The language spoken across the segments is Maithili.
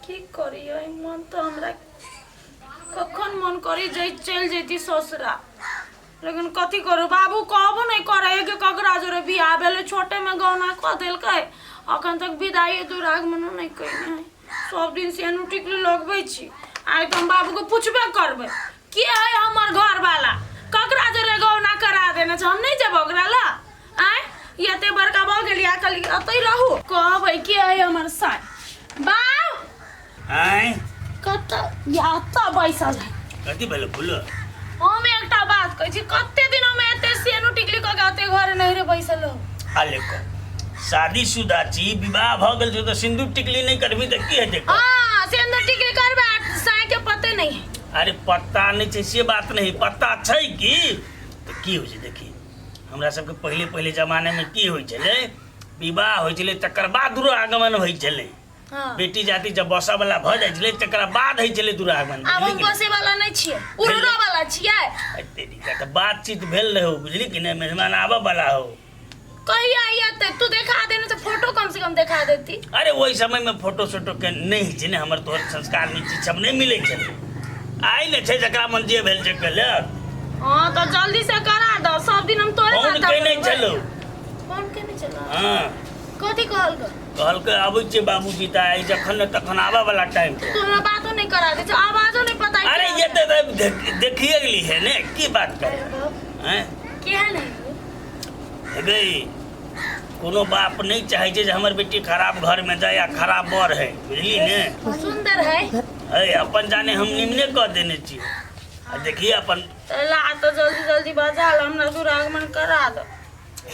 की करियै, मन तऽ हमरा कखन मन करी जे चलि जैती ससुरा, लेकिन कथी करू, बाबू कहबो नहि करै कि ककरा जोरे बियाह भेलै। छोटेमे गौना कऽ देलकै, अखन तक विदाई दुरागमनो नहि कयने है। सब दिन से टिकली लगबै छी, आइ तऽ हम बाबूके पुछबे करबै, के है हमर घरवाला, ककरा जोरे गौना करा देने छै? हम नहि जेबै ओकरा लए। आँय, एते बड़का भऽ गेली आ कहली एतै रहू। कहबै के है हमर साय बाउ। आँय, कतऽ या एतऽ बैसल है? कथी भेल फूलो? हम एकटा बात कहै छी, कते दिन हम एते सेनु टिकली कऽ के एते घरे नहिरे बैसल रहू। आ ले कह, शादीशुदा छी, विवाह भऽ गेल छौ तऽ सिन्दूर टिकली नहि करबी तऽ की हेतै कह? हाँ, सिंदूर टिकली करबै आ साय के पते नहीं है। अरे पत्ता नहि छै से बात नहि, पत्ता छै की तऽ की होइ छै। देखी, हमरा सबके पहिले पहिले जमानामे की होइ छलै, विवाह होइ छलै तकर बाद दुरागमन होइ छलै। बेटी जाति जब बसऽ वाला भऽ जाइ छलै तकरा बाद होइ छलै दुरागमन। आब हम बसे वाला नहि छियै, उड़ऽ वाला छियै। एते दिक्कत तऽ बातचीत भेल रहौ, बुझली कि नहि? मेहमान आबऽ वाला हो। कहिया एतै? तू देखा देने तऽ फोटो कम से कम देखा देती। अरे ओहि समय में फोटो सोटो के नहि होइ छै ने, हमर तोहर संस्कार में चीज सब नहि मिलै छलै। आइ ने छै, जकरा मन जे भेल छै केलक। हाँ तऽ जल्दी से करा दऽ, सब दिन हम तोरे फोन माथा केने पर छलौ। फोन केने छलौ? हाँ। कथी कहलकै? कहलकै अबै छियै बाबूजी, तऽ आइ जखन ने तखन आबऽ वाला टाइम पे। तू हमरा बातो नहि करा दै छै, आवाजो नहि पता। अरे ये तऽ देखिए गेली है ने, की बात करे हैं? केहन है? हेगे, कोनो बाप नहि चाहै छै जे हमर बेटी खराब घरमे जाय आ खराब बर है, बुझली ने? सुंदर है। है, अपन जाने हम निमने कऽ देने छियै आ देखिए अपन। तऽ ला तऽ जल्दी जल्दी बजा ला, हमरा दुरागमन करा दो।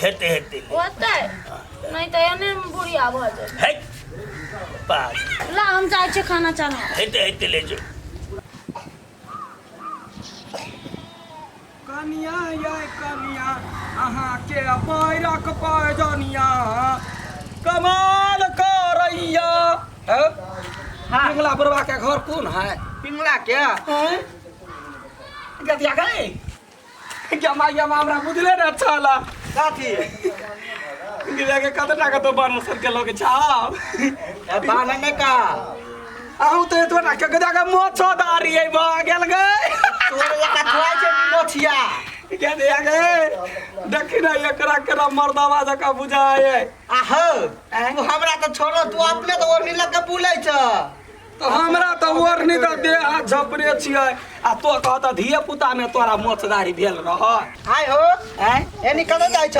हेतै हेतै। होतै नहि तऽ एने बुढ़िया भऽ जेतै। है बाप। ला, हम जाइ छियै खाना चढ़ा। हेतै हेतै, ले जो। कनिया यै कनिया, अहाँके पैरक पैजनिया कमाल करैया। हौ, पिंगला बुढ़वा के घर कोन है? पिंगला के? हैं? गदिया गए गमा गमा, हमरा बुझले न छल। कथी? गिरा के कते टाका तो बानर सर के लगे छाव। ए, बानर ने का। अहूँ तो एतबा टाका गदिया के मोछो दारी है भऽ गेल गे। तोरे जकाँ थोड़ा छै मोछिया। गदिया गे, देखी ना एकरा केना मर्दावा जकाँ बुझाय है। आहो, तू हमरा तऽ छोड़ो, तू अपने तऽ ओढ़नी लग के बुलै छ। तऽ हमरा तऽ ओढ़नी तऽ देह हाथ झपने छियै आ तो कहत धिये पुता में तोरा मोछदारी भेल रह। आय हो। आँय? एनी कतऽ जाइ छ?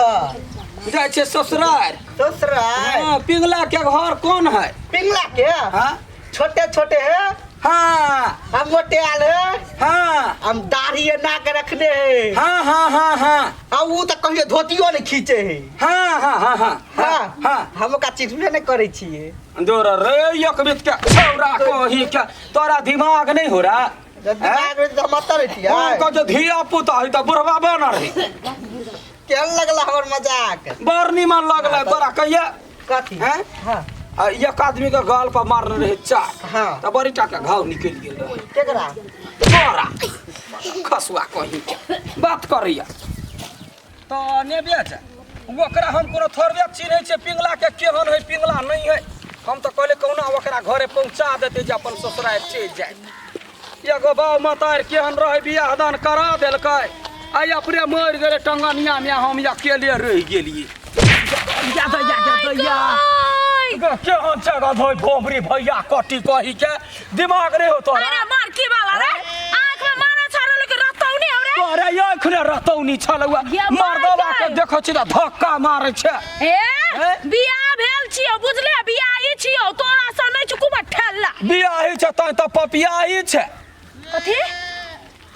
जाइ छियै ससुरार। ससुरार? हाँ, पिंगला के घर कोन है? पिंगला के? हाँ। छोटे छोटे है? हाँ। हम मोटे आल है? हाँ। हम दाढ़ी एना के रखने है? हाँ हाँ हाँ हाँ। आ ऊ तऽ कहियो धोतियो नहि खींचे है। हाँ हाँ हाँ हाँ। हाँ। हाँ। हम ओकरा चिन्हबे नहि करै छियै। जोर रे एक बीत के छौरा कही के तोरा दिमाग नहीं हो रहा? जब दिमाग रहै तऽ हम एतऽ रहितियै। उनका जो धिया पुता है तऽ बुढ़वा बन रही। केहन लगला हमर मजाक? बड़ निमन लगलै तोरा कहिया। कथी? हैं? हाँ। आ एक आदमी के गाल पर मारने रहे चार। हाँ। तऽ बड़ी टा के घाव निकलि गेल रहे। केकरा? तोरा खसुआ कही के बात करैया तऽ ने बेच। ओकरा हम कोनो थोड़बे चिन्है छियै पिंगला के, केहन है पिंगला नहीं है। हम तऽ कहले कहुना ओकरा घरे पहुँचा देतै जे अपन ससुरारि चलि जाय। एगो बाप मतारि केहन रहै, बियाह दान करा देलकै, आइ अपने मरि गेलै टंगनिया में, हम अकेले रहि गेलियै। या दैया, या दैया। केहन छै गधोइ भोमरी भैया कटी कही के दिमाग रे हो तोरा। अरे मार की वाला रे, आंख में मारा छाड़ो लेके रतौनी हो रे। तोरे आँख ने रतौनी छलौआ। ये मार मर्दवा के गई। देखै छी तऽ धक्का मारै छै। ए, ए? बियाह भेल छियो, बुझले? बियाह ई छियो, तोरा से नहीं छुकू ठेला। बियाही छै तैं तऽ पपियाही छै। कथी?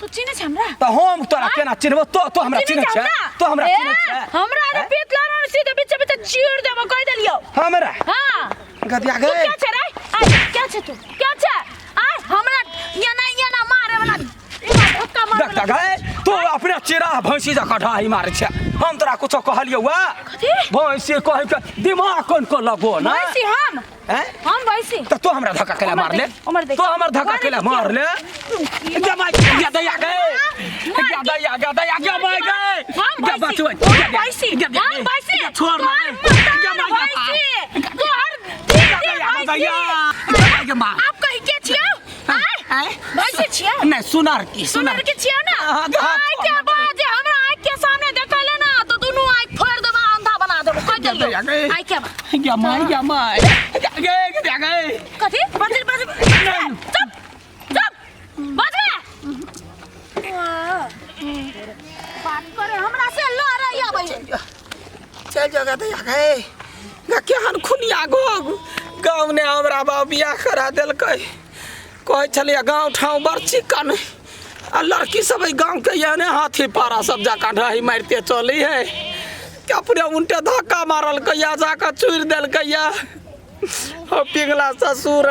तू चिन्है छै हमरा? तऽ हम तोरा केना चिन्हबौ? तो हमरा चिन्है छै? तो हमरा ए, चिन्है छै? हमरा रे ए? पीत लानो सीधे बीचे बीचे चीर देबो, कह देलियो। हमरा? हां। गदिया तू गए। क्या छै रे? आय, क्या छै तू? क्या छै? आय, हमरा एना एना मारे वाला, एना धक्का मारे देख वाला। गए, तू अपने चिरा भैंसी जकाँ ढाही मारै छै। हम तोरा कुछो कहलियौ वा? कथी? भैंसी कहि के दिमाग कोन को लगो ना? भैंसी हम? हैं? हम भैंसी? तऽ तू हमरा धक्का केला उमर मारले? देख, उमर देख। तू हमर धक्का उमर केला देख, मारले? जमाई या दया गए, या दया, या दया, या माय गए। हम या भैंसी, बचबै, हम या दया, भैंसी, या दया, हम भैंसी, या छोड़ तोहर ना, मतार या माय, या भैंसी, तोहर तीन दैया गे माँ आप कहीं के छियो आय आँय? भैंसी छियो नहीं सुनर की सुनर के छियो ना हाँ, हाँ, आय के बाद जे हमरा आँख के सामने देखले ना तो दुनू आँख फोड़ देबा अंधा बना देबो कह देलियो गे, गे। आय के बा गे माय गे माय गे गे गे गे कथी बजल बजल चुप चुप बजबे बात करे हमरा से लड़ाई आबै चल जगह दैया गे गे केहन खुनिया गोग गाँव ने हमरा बाप बियाह करा देलकै कहै छलियै गाँव ठाँव बड़ चिकन आ लड़की सब एहि गाँवके एहने हाथी पारा सब जकाँ ढही मारिते चली है कि अपने उनटे धक्का मारलकै या जाकऽ चूरि देलकै या हो पिघला ससुर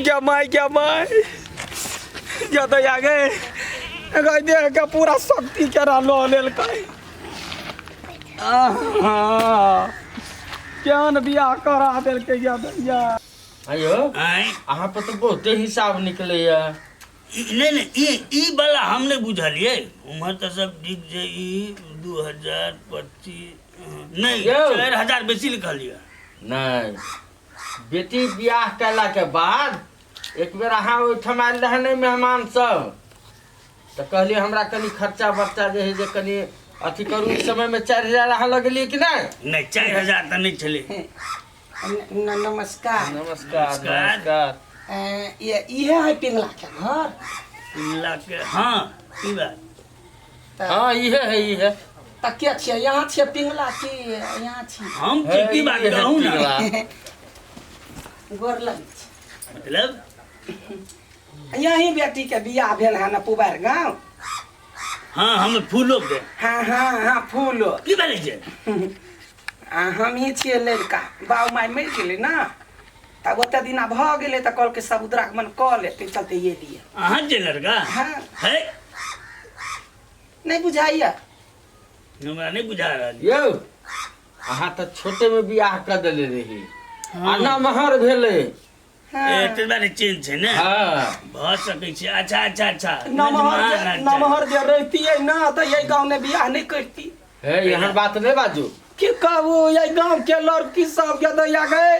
गे माय गे माय गे दैया गे गे देह के पूरा शक्ति केना लऽ लेलकै आहा केहन बियाह करा देलकै गे दैया आयो आँय अहाँ पर तऽ बहुते हिसाब निकलैया नहि नहि ई ई वाला हम नहि बुझलियै उम्हर तऽ सब ठीक छै ई 2025 नहि यौ। 4000 बेसी लिखल यऽ नहि बेटी बियाह कयलाके बाद एक बेर अहाँ ओहिठाम आयल रहै ने मेहमान सब तऽ कहलियै हमरा कनि खर्चा बर्चा जे है जे कनि अथी करू ई समयमे 4000 अहाँ लगेलियै कि नहि नहि 4000 तऽ नहि छलै नमस्कार नमस्कार नमस्कार। नमस्कार ये इहे है पिंगला के घर पिंगला के हाँ की बात हाँ इहे है इहे तऽ के छियै यहाँ छियै पिंगला की यहाँ छियै हम की की बात इहे कहू ना पिंगला। गोर लगै छी मतलब यही बेटी के बियाह भेल है ना पुबार गाँव हाँ हम फूलो के हाँ हाँ हाँ फूलो की भेलै छै आ हमही छियै लड़का बाप माय मरि गेलै ने तब ओते दिना भऽ गेलै तऽ कहलकै सब दुरागमन कऽ ले ताहि चलते एलियै अहाँ जे लड़का हाँ है नहि बुझाइया हमरा नहि बुझा रहल यौ अहाँ तऽ छोटे में बियाह कऽ देले रही आ नमहर भेलै हाँ। एते बारे चेंज छै ने हाँ भऽ सकै छै अच्छा अच्छा अच्छा नमहर जे अच्छा। नमहर जे रहितियै ना तऽ एहि गाँवमे बियाह नहि करती हे एहन बात नहि बाजू की कहू एहि गाँव के लड़की सब के दैया गए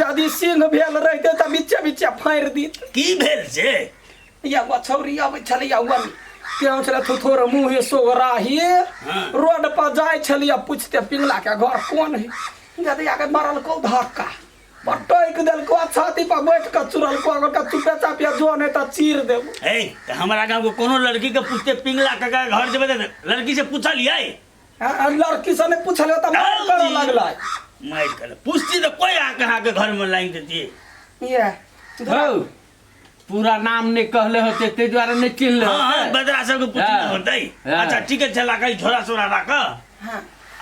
यदि सिंह भेल रहिते तऽ बिच्चे बिच्चे फाड़ि दित की भेल से या वो छौरी अबै छलैया ओ केहन छलै थोथोर मुँह सोगराही हाँ। रोड पर जाइ छलियै पूछते पिंगला के घर कोन है यदि आके मारलकौ धक्का पटकि देलको आ छाती पर बैठ कऽ चुरलको अगर के चुपे चापिया जो नहि तऽ चीर देबो हे तऽ हमरा गाँव के कोनो लड़की के पूछते पिंगला काका के घर जेबै तऽ लड़की से पूछलियै आ, लड़की से नहि पूछलियै तऽ मारि करऽ लगलै मारि कर पूछती तऽ कोई आके अहाँके घर में लाइन देती ये हौ पूरा नाम नहि कहले होते ताहि दुआरे नहि चिन्हले हाँ हाँ होतै। बदरा सबके पूछना हाँ। होतै हाँ। अच्छा ठीक है चला कहीं झोरा सोरा राख हाँ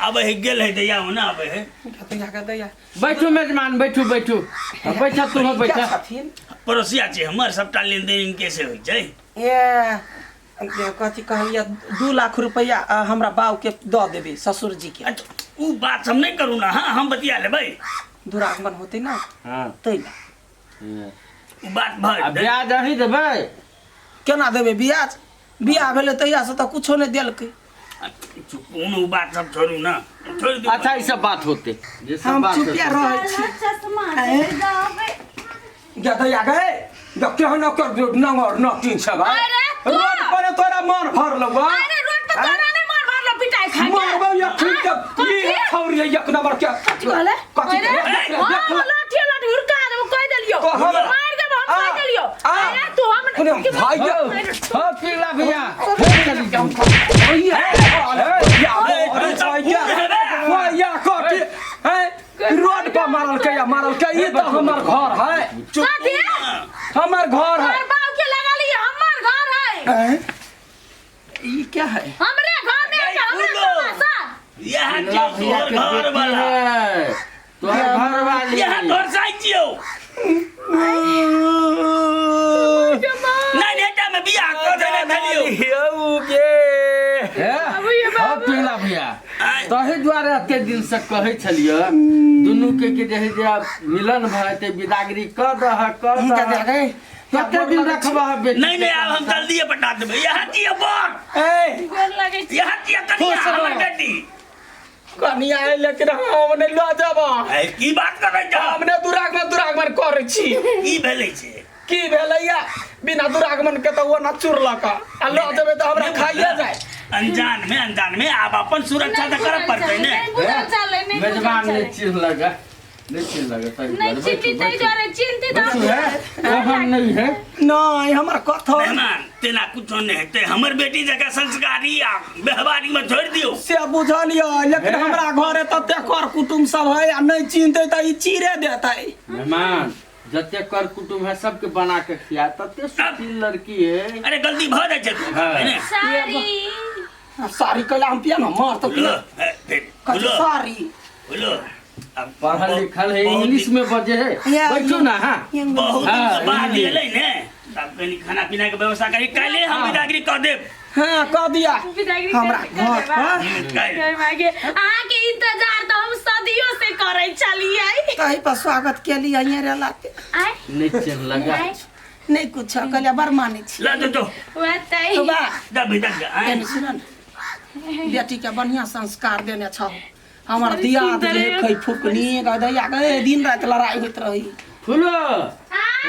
आबै है गेल है दैया ना आबै है दैया के दैया बैठू मेजमान बैठू बैठू बैठा तू क्या बैठा छथिन पड़ोसिया छै हमर सबटा लेनदेन इनके से होइ छै ये कथी कहलियै 2 लाख रुपैआ हमरा बाबू के दऽ देबै ससुर जी के अच्छा उ बात हम नहि करू ना हाँ हम बतिया लेबै दुरागमन होतै ना हाँ ताहि लए उ बात भऽ आ जेतै। ब्याज अहीं देबै केना देबै ब्याज बियाह भेलै तहियासँ तऽ कुछो नहि देलकै कोनो बात सब छोड़ू ना छोड़ दू अच्छा ई सब बात होते जे सब हम बात चुपिया होते। रहै छी चश्मा गे दैया गे केहन ओकर नंगर नटीन छै भाई अरे तू- रोड पर तोरा मन भरलौ बा अरे रोड पर तोरा नहीं मार मारलो पिटाई खा के मारबौ या ठीक के ई कथी? छौरी है एक नंबर के कथी कहले कथी अरे कहले? हाँ, देख ले। लाठी लाठी हुड़का देबो कह देलियो तो हम- मार देबो हम कह आ, देलियो आ। अरे तू हम सुने, भाई के- हौ, हौ, पिघला भैया फेर चली जाऊ। रोड पर मारलकै या मारलकै ई तऽ हमर घर है कथी हमर घर है तोहर बाप के लगा लिए हमर घर है हैं? ई क्या है हमरे घर में आके हमरे फूलो। तमाशा यहाँ पिघला छियौ भैया तोहर के घर बेटी वाला है तोहर घर वाली यहाँ तोहर साइ छियौ नहीं नहीं में बियाह कऽ देने छलियौ यौ गे हे? हौ, पिघला भैया आँय। तही दुआरे एते दिन से कहै छलियै दुनू के कि जे है जे आब मिलन भऽ जेतै बिदागरी कऽ दह कऽ हिनका दह दे गए कते दिन रखबह बेटी नहीं नहीं आब हम जल्दी पटा देबै यहाँ छियै बर ए गोर लगै छी यहाँ छियै कनिया खुश रहो। हमर बेटी कनिया है लेकिन हम नहीं लऽ जेब। ए, की बात करै छ? हम ने दुरागमन दुरागमन करै छी। की भेलै छै? की भेलैया, बिना दुरागमन के तऽ ओना चुरलक आ लऽ जेबै तऽ हमरा खाइए जाय। अनजान में, अनजान में आब अपन सुरक्षा तऽ करऽ पड़तै ने। नहि बुझल छलै, नहि बुझल मेजबान छलै। नहि चिन्हलक है, नहि चिन्हलक है, ताहि नहि दुआरे। चिन्हती बैठू, ताहि बैठू। दुआरे चिन्हती तऽ बैठू है, ओहन नहि है। नहि हमर कथो मेहमान तेना कुछो नहि हेतै, हमर बेटी जकाँ संस्कारी आ व्यवहारी में छोड़ि दियौ। से बुझलियै, लेकिन हे। हमरा घरे तते कर कुटुम सब है आ नहि चिन्हतै तऽ ई चीरे देतै। मेहमान जते कर कुटुम्ब है सबके बना के खिया, तते सुशील लड़की है। अरे गलती भऽ जाइ छै। हाँ। ने? सारी सारी कैला हम पिया न मर तऽ बोलो, ए, फिर, कथी बोलो, सारी बोलो। अब पढ़ल लिखल है, बहुत इंग्लिश में बजे है। बैठू ना। हाँ बहुत दिन हाँ, के बाद इंग्लिश। एलै ने, तब कनि खाना पीना के व्यवस्था करी, काल्हि हम बिदागरी कऽ देब। हाँ कह दिया। बिदागरी हमरा कर घर देबा। पर काल्हि। मागे अहाँके इंतजार तऽ हम सदियों से करै छलियै। तही पर स्वागत केली अइए रे लाते। आय नहीं चिन्हलक है। आय नहीं कुछ कहलियै बड़ मानै छी। ल जो जो वएह तै तो बा जा बिदागरी आँय। एने सुन ने, बेटी के बढ़िया संस्कार देने छौ। हमर दियाद जे खै फुकनी गदैया गए दिन राति लड़ाई होइत रही। फूलो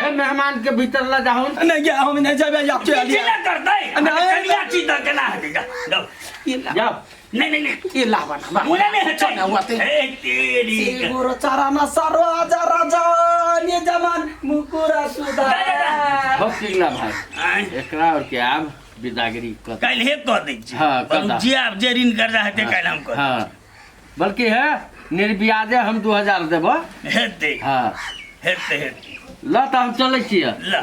ए मेहमान के भीतर ला जाहुन। नहीं गया, हम नहीं जेबै या की चलिए। केना करतै? नहीं। कनिया छी तऽ केना हेतै? जा जाउ। ई ला। जाओ। नहीं नहीं नहीं, ई लावा ना बा। मुना नहीं हेतै। ना हुआते। ए तेरी के। गुरु चरण सरोज रजनी जमन मुकुर सुधा। जा, जा, जा। हो पिघला भाई। आँय, एकरा और के आब बिदागरी कर। काल्हि कऽ दै छी। हाँ, कऽ दा। जे आब जे ऋण कर्जा हेतै काल्हि हम कऽ हाँ बल्कि है निर्ब्याजे हम 2000 देबो। हेतै। हाँ हेतै हेतै। ल तऽ हम चलै छियै। ल।